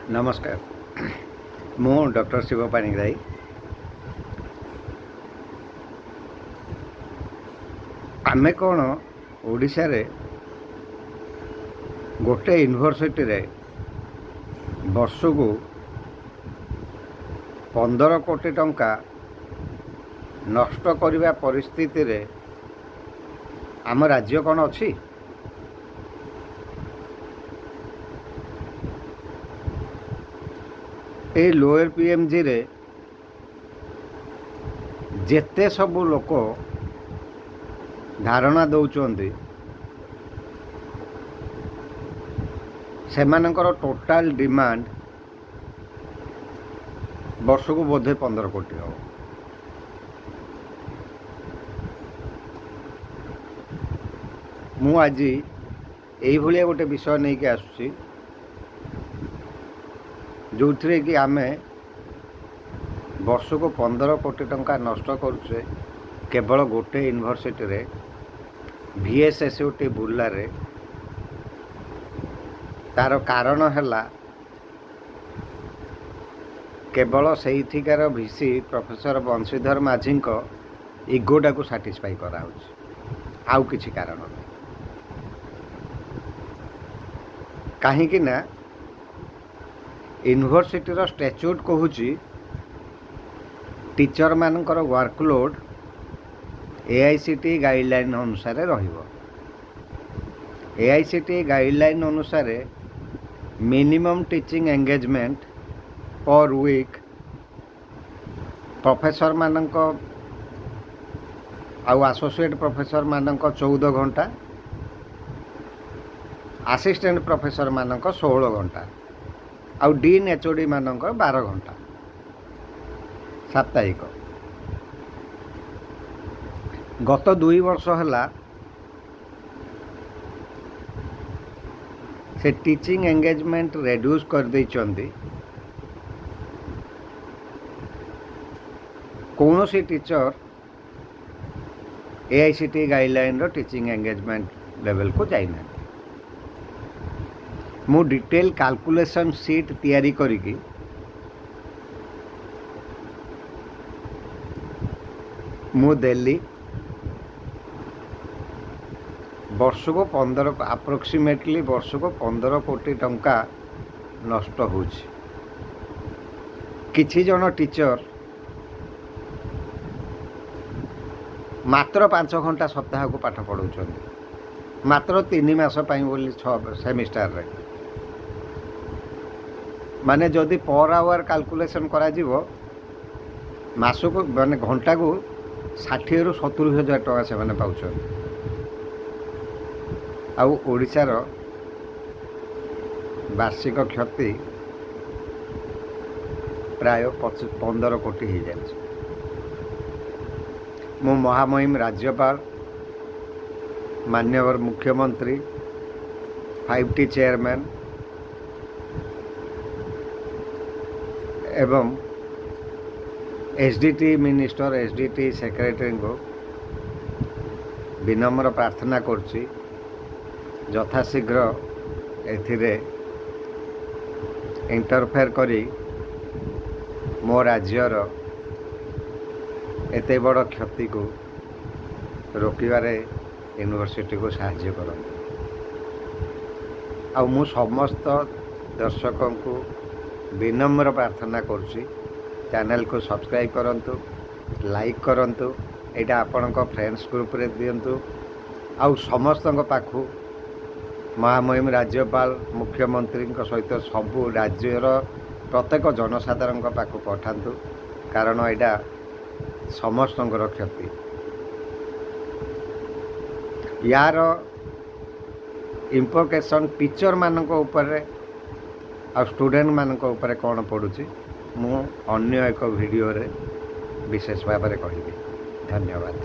ନମସ୍କାର, ମୁଁ ଡକ୍ଟର ଶିବ ପାଣିଗ୍ରାହୀ। ଆମେ କ'ଣ ଓଡ଼ିଶାରେ ଗୋଟେ ୟୁନିଭର୍ସିଟିରେ ବର୍ଷକୁ 15 କୋଟି ଟଙ୍କା ନଷ୍ଟ କରିବା ପରିସ୍ଥିତିରେ ଆମ ରାଜ୍ୟ କ'ଣ ଅଛି? ଏଇ ଲୋୟର ପିଏମ୍ଜିରେ ଯେତେ ସବୁ ଲୋକ ଧାରଣା ଦେଉଛନ୍ତି, ସେମାନଙ୍କର ଟୋଟାଲ ଡିମାଣ୍ଡ ବର୍ଷକୁ ବୋଧେ 15 କୋଟି ହେବ। ମୁଁ ଆଜି ଏଇଭଳିଆ ଗୋଟେ ବିଷୟ ନେଇକି ଆସୁଛି, ଯେଉଁଥିରେ କି ଆମେ ବର୍ଷକୁ 15 କୋଟି ଟଙ୍କା ନଷ୍ଟ କରୁଛେ କେବଳ ଗୋଟେ ୟୁନିଭର୍ସିଟିରେ, ଭିଏସ୍ଏସ୍ୟୁଟି ବୁର୍ଲାରେ। ତାର କାରଣ ହେଲା କେବଳ ସେଇଠିକାର ଭିସି ପ୍ରଫେସର ବଂଶୀଧର ମାଝୀଙ୍କ ଇଗୋଟାକୁ ସାଟିସ୍ଫାଇ କରାହେଉଛି, ଆଉ କିଛି କାରଣ ନାହିଁ। କାହିଁକି ନା ୟୁନିଭର୍ସିଟିର ଷ୍ଟାଚ୍ୟୁଟ୍ କହୁଛି, ଟିଚରମାନଙ୍କର ୱାର୍କଲୋଡ଼ ଏଆଇସିଟିଇ ଗାଇଡ଼ଲାଇନ୍ ଅନୁସାରେ ରହିବ। ଏଆଇସିଟିଇ ଗାଇଡ଼ଲାଇନ୍ ଅନୁସାରେ minimum teaching engagement per week ପ୍ରଫେସରମାନଙ୍କ ଆଉ ଆସୋସିଏଟ୍ ପ୍ରଫେସରମାନଙ୍କ 14 ଘଣ୍ଟା, ଆସିଷ୍ଟାଣ୍ଟ ପ୍ରଫେସରମାନଙ୍କ 16 ଘଣ୍ଟା ଆଉ ଡିନ୍, ଏଚ୍ ଓ ଡି ମାନଙ୍କର 12 ଘଣ୍ଟା ସାପ୍ତାହିକ। ଗତ 2 ବର୍ଷ ହେଲା ସେ ଟିଚିଂ ଏଙ୍ଗେଜମେଣ୍ଟ ରେଡ୍ୟୁସ୍ କରିଦେଇଛନ୍ତି। କୌଣସି ଟିଚର ଏଆଇସିଟିଇ ଗାଇଡ଼ଲାଇନ୍ର ଟିଚିଂ ଏଙ୍ଗେଜମେଣ୍ଟ ଲେଭେଲକୁ ଯାଇନାହାନ୍ତି। ମୁଁ ଡିଟେଲ୍ କାଲକୁଲେସନ୍ ସିଟ୍ ତିଆରି କରିକି ମୁଁ ଦେଲି। ବର୍ଷକୁ 15, ଆପ୍ରୋକ୍ସିମେଟଲି ବର୍ଷକୁ 15 କୋଟି ଟଙ୍କା ନଷ୍ଟ ହେଉଛି। କିଛି ଜଣ ଟିଚର ମାତ୍ର 5 ଘଣ୍ଟା ସପ୍ତାହକୁ ପାଠ ପଢ଼ାଉଛନ୍ତି, ମାତ୍ର 3 ମାସ ପାଇଁ ବୋଲି ଛଅ ସେମିଷ୍ଟାରରେ। ମାନେ ଯଦି ପର୍ ଆୱାର କାଲକୁଲେସନ୍ କରାଯିବ, ମାସକୁ ମାନେ ଘଣ୍ଟାକୁ 60ରୁ 70 ହଜାର ଟଙ୍କା ସେମାନେ ପାଉଛନ୍ତି। ଆଉ ଓଡ଼ିଶାର ବାର୍ଷିକ କ୍ଷତି ପ୍ରାୟ 15 କୋଟି ହେଇଯାଉଛି। ମୁଁ ମହାମହିମ ରାଜ୍ୟପାଳ, ମାନ୍ୟବର ମୁଖ୍ୟମନ୍ତ୍ରୀ, 5ଟି ଚେୟାରମ୍ୟାନ୍ ଏବଂ ଏସ୍ଡିଟି ମିନିଷ୍ଟର, ଏସ୍ଡିଟି ସେକ୍ରେଟାରୀଙ୍କୁ ବିନମ୍ର ପ୍ରାର୍ଥନା କରୁଛି, ଯଥାଶୀଘ୍ର ଏଥିରେ ଇଣ୍ଟରଫେୟାର କରି ମୋ ରାଜ୍ୟର ଏତେ ବଡ଼ କ୍ଷତିକୁ ରୋକିବାରେ ୟୁନିଭର୍ସିଟିକୁ ସାହାଯ୍ୟ କରନ୍ତୁ। ଆଉ ମୁଁ ସମସ୍ତ ଦର୍ଶକଙ୍କୁ ବିନମ୍ର ପ୍ରାର୍ଥନା କରୁଛି, ଚ୍ୟାନେଲକୁ ସବସ୍କ୍ରାଇବ୍ କରନ୍ତୁ, ଲାଇକ୍ କରନ୍ତୁ, ଏଇଟା ଆପଣଙ୍କ ଫ୍ରେଣ୍ଡସ୍ ଗ୍ରୁପରେ ଦିଅନ୍ତୁ ଆଉ ସମସ୍ତଙ୍କ ପାଖକୁ, ମହାମହିମ ରାଜ୍ୟପାଳ, ମୁଖ୍ୟମନ୍ତ୍ରୀଙ୍କ ସହିତ ସବୁ ରାଜ୍ୟର ପ୍ରତ୍ୟେକ ଜନସାଧାରଣଙ୍କ ପାଖକୁ ପଠାନ୍ତୁ, କାରଣ ଏଇଟା ସମସ୍ତଙ୍କର କ୍ଷତି। ୟାର ଇମ୍ପ୍ଲିକେସନ୍ ଟିଚରମାନଙ୍କ ଉପରେ ଆଉ ଷ୍ଟୁଡ଼େଣ୍ଟମାନଙ୍କ ଉପରେ କ'ଣ ପଡ଼ୁଛି, ମୁଁ ଅନ୍ୟ ଏକ ଭିଡ଼ିଓରେ ବିଶେଷ ଭାବରେ କହିବି। ଧନ୍ୟବାଦ।